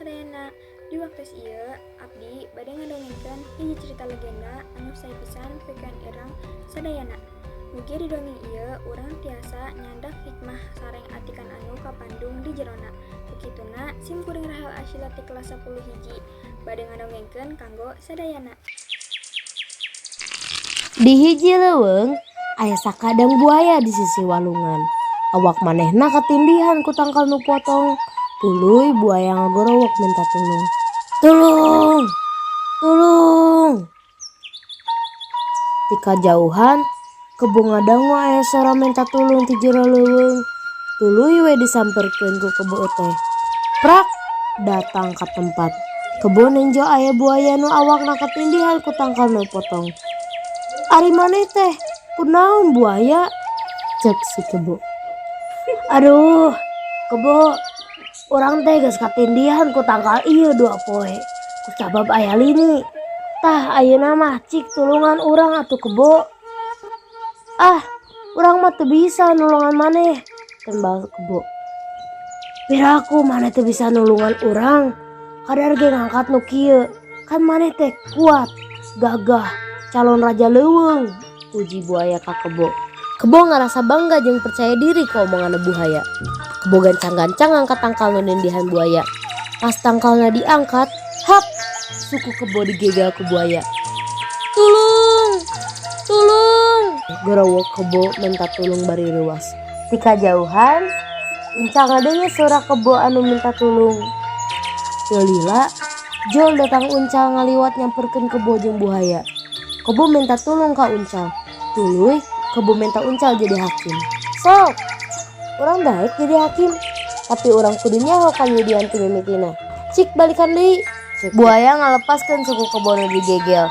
sadayana. Di waktos ieu abdi bade ngadongengkeun hiji cerita legenda anu sae pisan pikeun urang sadayana. Mugi di dongeng ieu urang tiasa nyandak hikmah sareng atikan anu kapandung di jerona. Ku kituna, sim kuring Rahel Ashila ti kelas 10 hiji bade ngadongengkeun kanggo sadayana. Di hiji leuweung aya sakadang buaya di sisih walungan. Awak manehna katindihan ku tangkal nu potong. Tuluy buaya ngagorowok minta tulung. "Tulung! Tulung!" Ti kajauhan, kebo ngadangu aya sora minta tulung ti jero leuweung. Tuluy we disamperkeun ku kebo teh. Prak, datang ka tempat. Kebo nenjo aya buaya nu awakna katindihan ku tangkal nu potong. "Ari maneh teh kunaon, buaya?" cek si kebo. "Aduh, kebo, urang teh geus katindihan ku tangkal ieu 2 poe kusabab aya lini. Tah, ayeuna mah cik tulungan urang atuh, kebo." "Ah, urang mah teu bisa nulungan maneh," tembal kebo. "Piraku maneh teu bisa nulungan urang? Kadar ge ngangkat nu kieu. Kan maneh teh kuat, gagah, calon raja leuweung," puji buaya ka kebo. Kebo ngarasa bangga jeung percaya diri ku omongan buaya. Kebo gancang-gancang ngangkat tangkal nu nindihan buaya. Pas tangkalna diangkat, hap, suku kebo digegel ku buaya. "Tulung! Tulung!" gorowok kebo minta tulung bari reuwas. Ti kajauhan, uncal ngadenge sora kebo anu minta tulung. Teu lila, jol datang uncal ngaliwat nyamperkeun kebo jeung buaya. Kebo minta tulung ka uncal. Tuluy kebo minta uncal jadi hakim. "Sok, urang daek jadi hakim. Tapi urang kudu nyaho kajadian ti mimitina. Cik balikan deui." Buaya ngalepaskeun suku kebo nu digegel.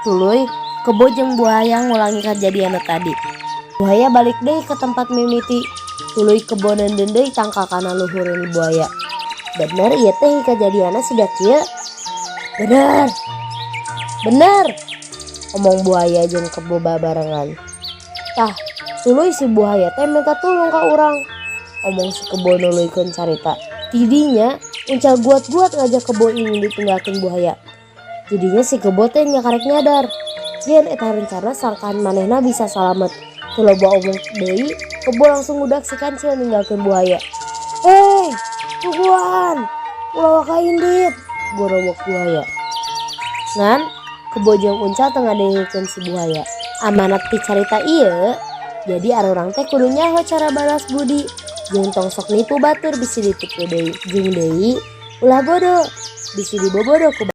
Tuluy kebo jeung buaya ngulangi kajadian nu tadi. Buaya balik deui ke tempat mimiti. Tuluy kebo neundeun deui tangkal kana luhureun buaya. "Bener ieu teh kajadianna siga kieu? Bener. Bener," omong buaya jeung kebo babarengan. "Tah, tuluy si buaya teh minta tulung ka urang," omong si kebo nuluykeun carita. Tidinya uncal guat-guat ngajak kebo ingin ditinggalkeun buaya. Jadinya si kebo teh nya karek nyadar. Yen eta rencana sangkan manehna bisa salamet. Teu loba omong deui, kebo langsung ngudak si kancil ninggalkeun buaya. "Hei, tungguan! Ulah waka indit!" gorowok buaya. Ngan kebo jeung uncal teu ngadengekeun si buaya. Amanat ti carita ieu, jadi arurang teh kudu nyaho cara balas budi jeung tong sok nipu batur bisi ditipu deui. Jeung deui, ulah bodo bisi dibobodo ku.